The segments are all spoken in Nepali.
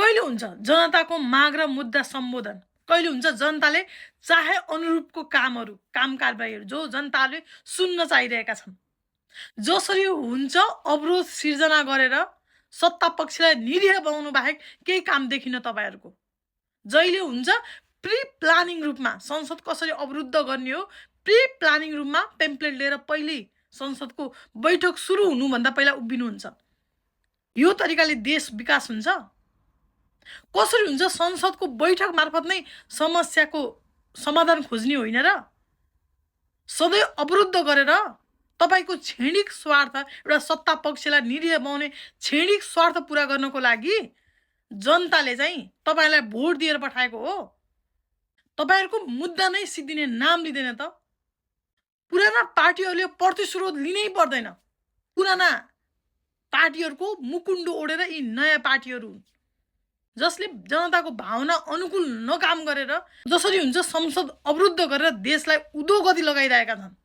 कहिले हुन्छ जनताको माग र मुद्दा सम्बोधन? कहिले हुन्छ जनताले चाहे अनुरूपको काम कारबाहीहरू जो जनताले सुन्न चाहिरहेका छन्? जसरी हुन्छ अवरोध सिर्जना गरेर सत्ता पक्षलाई निरीह बनाउनु बाहेक केही काम देखिन तपाईहरुको। जहिले हुन्छ प्री प्लानिङ रूपमा संसद कसरी अवरुद्ध गर्ने हो, प्री प्लानिङ रूपमा टेम्प्लेट लिएर पहिल्यै संसदको बैठक सुरु हुनुभन्दा पहिला उभिनुहुन्छ। यो तरिकाले देश विकास हुन्छ? कसरी हुन्छ संसदको बैठक मार्फत नै समस्याको समाधान खोज्ने होइन र? सधैँ अवरुद्ध गरेर तपाईको क्षणिक स्वार्थ एउटा सत्ता पक्षलाई निरीह बनाउने क्षणिक स्वार्थ पूरा गर्नको लागि जनताले चाहिँ तपाईलाई भोट दिएर पठाएको हो। तपाईहरुको मुद्दा नै सिद्धिने नाम लिँदैन त। पुराना पार्टीहरूले प्रतिस्रोध लिनै पर्दैन। पुराना पार्टीहरूको मुकुण्डो ओढेर यी नयाँ पार्टीहरू हुन् जसले जनताको भावना अनुकूल नकाम गरेर जसरी हुन्छ संसद अवरुद्ध गरेर देशलाई उदोगति लगाइरहेका छन्।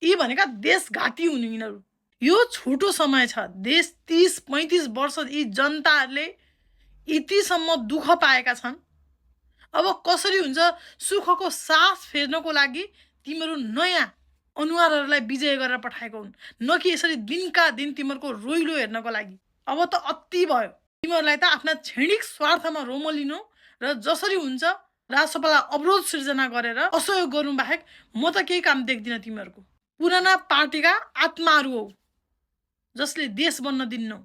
यी भनेका देशघाती हुन् यिनीहरू। यो छोटो समय छ। देश 30-35 वर्ष यी जनताहरूले यतिसम्म दुःख पाएका छन्। अब कसरी हुन्छ सुखको सास फेर्नको लागि तिमीहरू नयाँ अनुहारहरूलाई विजय गरेर पठाएको हुन्, न कि यसरी दिनका दिन तिमीहरूको रोइलो हेर्नको लागि। अब त अति भयो। तिमीहरूलाई त आफ्ना क्षणिक स्वार्थमा रोमलिनु र जसरी हुन्छ राजसभालाई अवरोध सिर्जना गरेर असहयोग गर्नु बाहेक म त केही काम देख्दिन तिमीहरूको। पुराना पार्टीका आत्माहरू हो जसले देश बन्न दिन्नौ।